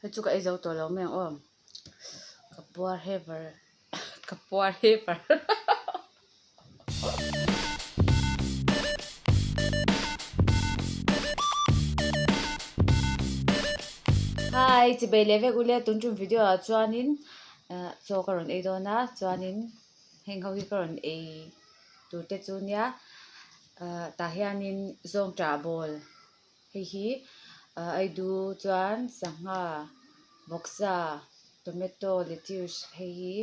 Hei chu ka ei zo tawh lo mai ang aw. Ka puar hever ka puar hever Hi chibei leh vek ule tun tum video ah chuanin ah chaw ka rawn ei dawn a chuanin heng ho hi ka rawn ei tur te chu nia ah tah hianin zawngṭah bawl. Hei hi aidu chuan sangha vawksa tomato lettuce hei hi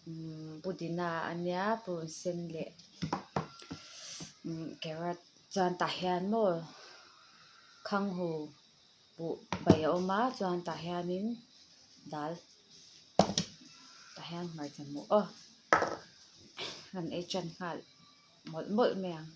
umm pudina a nia purun sen leh umm carrot chuan tah hian maw khanghu buh bai a awm a chuan tah hianin dal tah hian hmarcha hmuh aw kan ei tan nghal mawlh mawlh mai ang.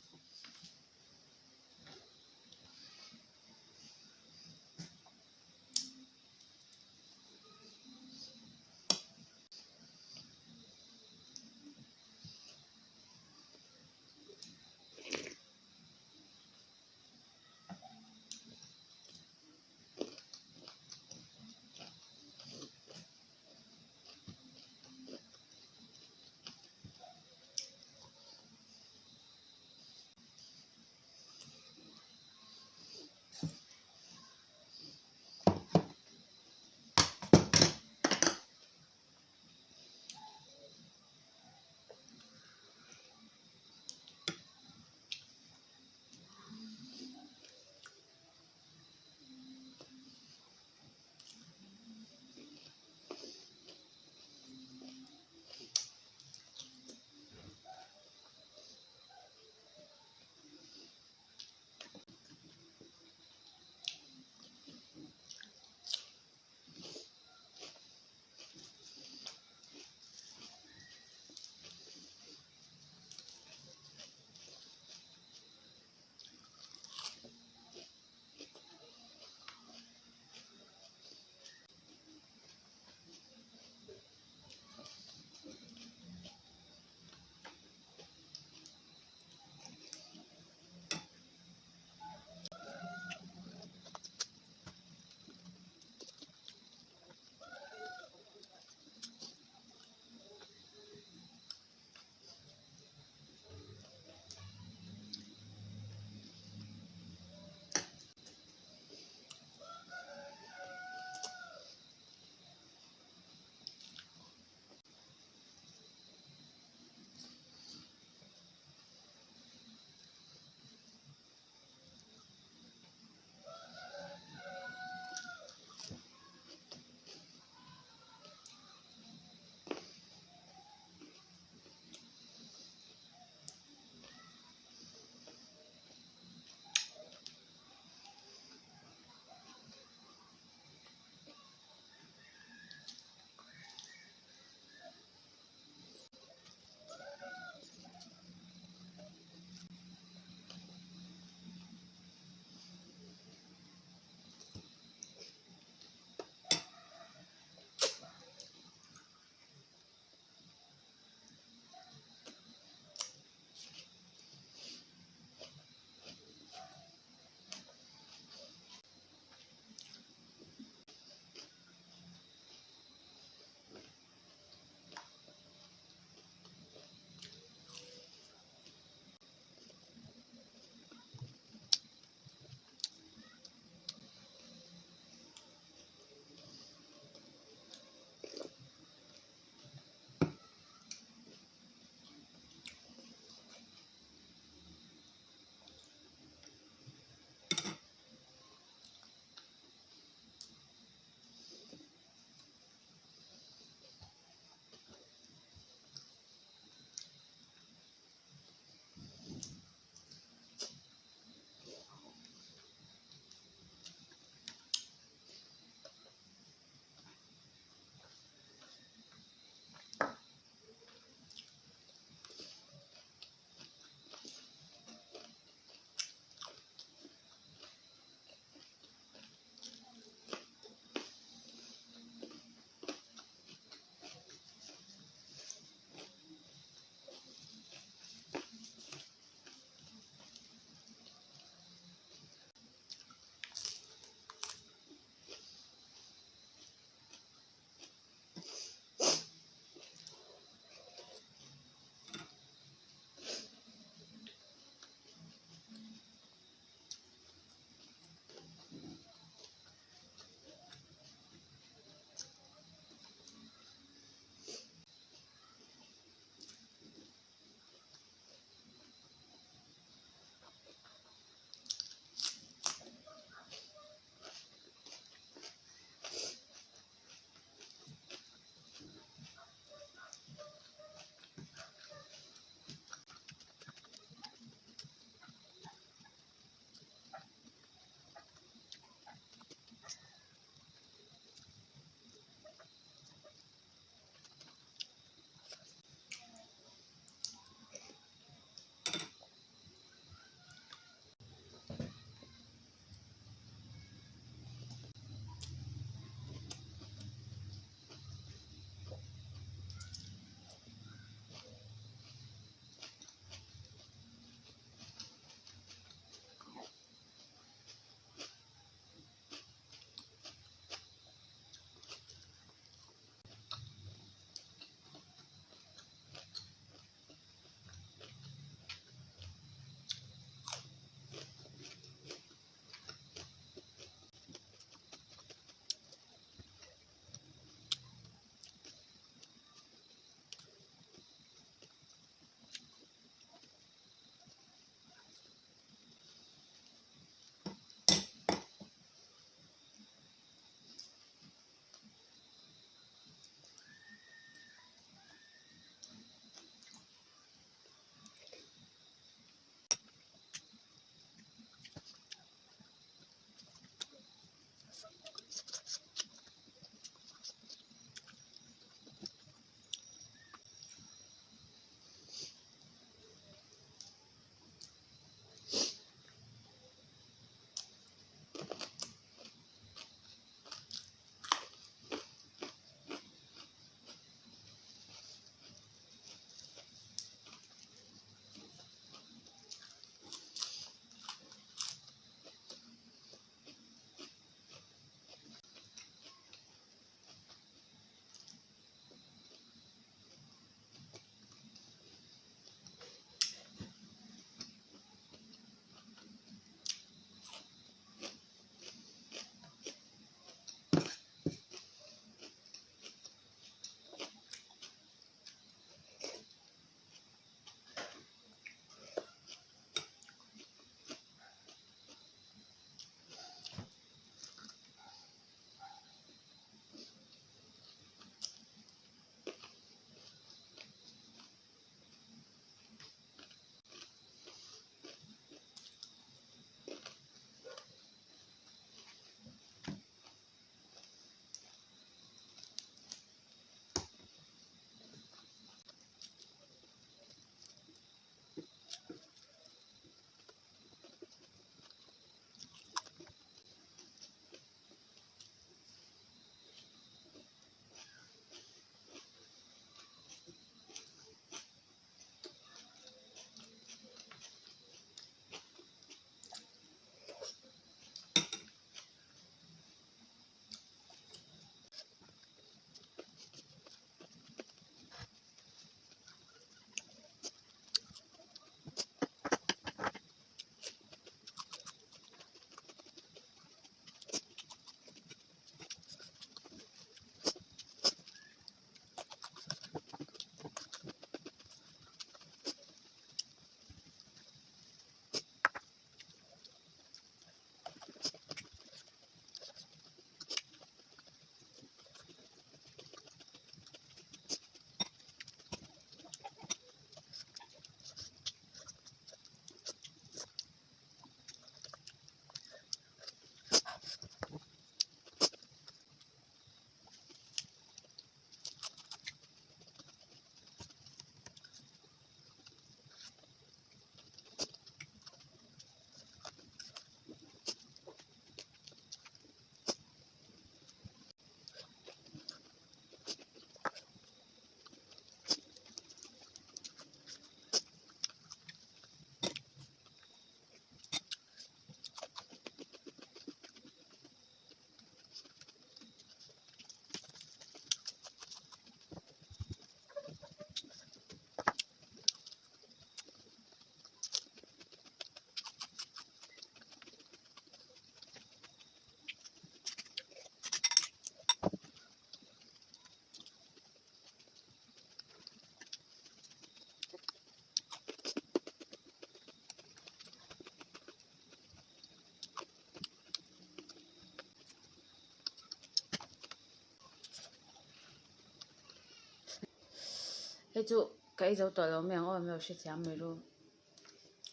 Hei chu ka ei zo tawh lo mai ang aw, min lo hrethiam mai ru.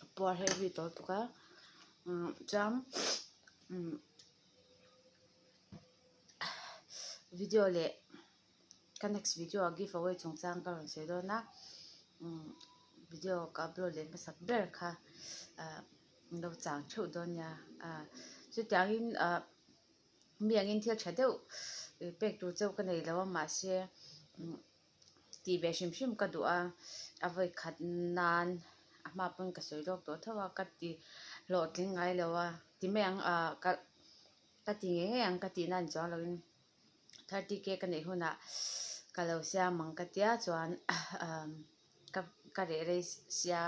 A puar heavy tawh lutuk a, umm chuan umm video leh ka next video ah give away chungchang ka rawn sawi dawn a, umm video ka upload leh hmasak ber kha ah min lo chang theuh dawn nia ah chutiangin ah mi angin thil tha deuh pek tur cheu ka nei lo a mahse umm. Tih ve hrim hrim ka duh a, a vawi khat nan a hma pawn ka sawi lawk tawh tho a, ka ti hlawhtling ngai lo a, ti mai ang ah ka ka ti ngei ngei ang ka tih nan chuang lo in 30k ka neih hunah ka lo siam ang ka tia chuan ka ka reh rei sia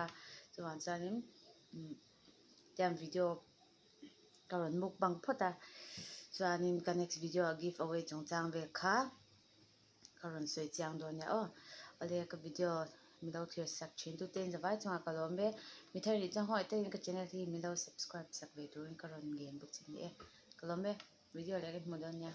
chuvang chuanin tiang video ka rawn mukbang phawt a chuanin ka next video ah give away chungchang vel kha. Ka rawn sawi chiang dawn nia aw. Awle ka video min lo thlir sak thin tu te in zavai chungah ka lawm e. Mi thar nih chuan hawi takin ka channel hi min lo subscribe sak ve turin ka rawn ngen bawk che ni e. Ka lawm e. Video leh ka hmu dawn nia.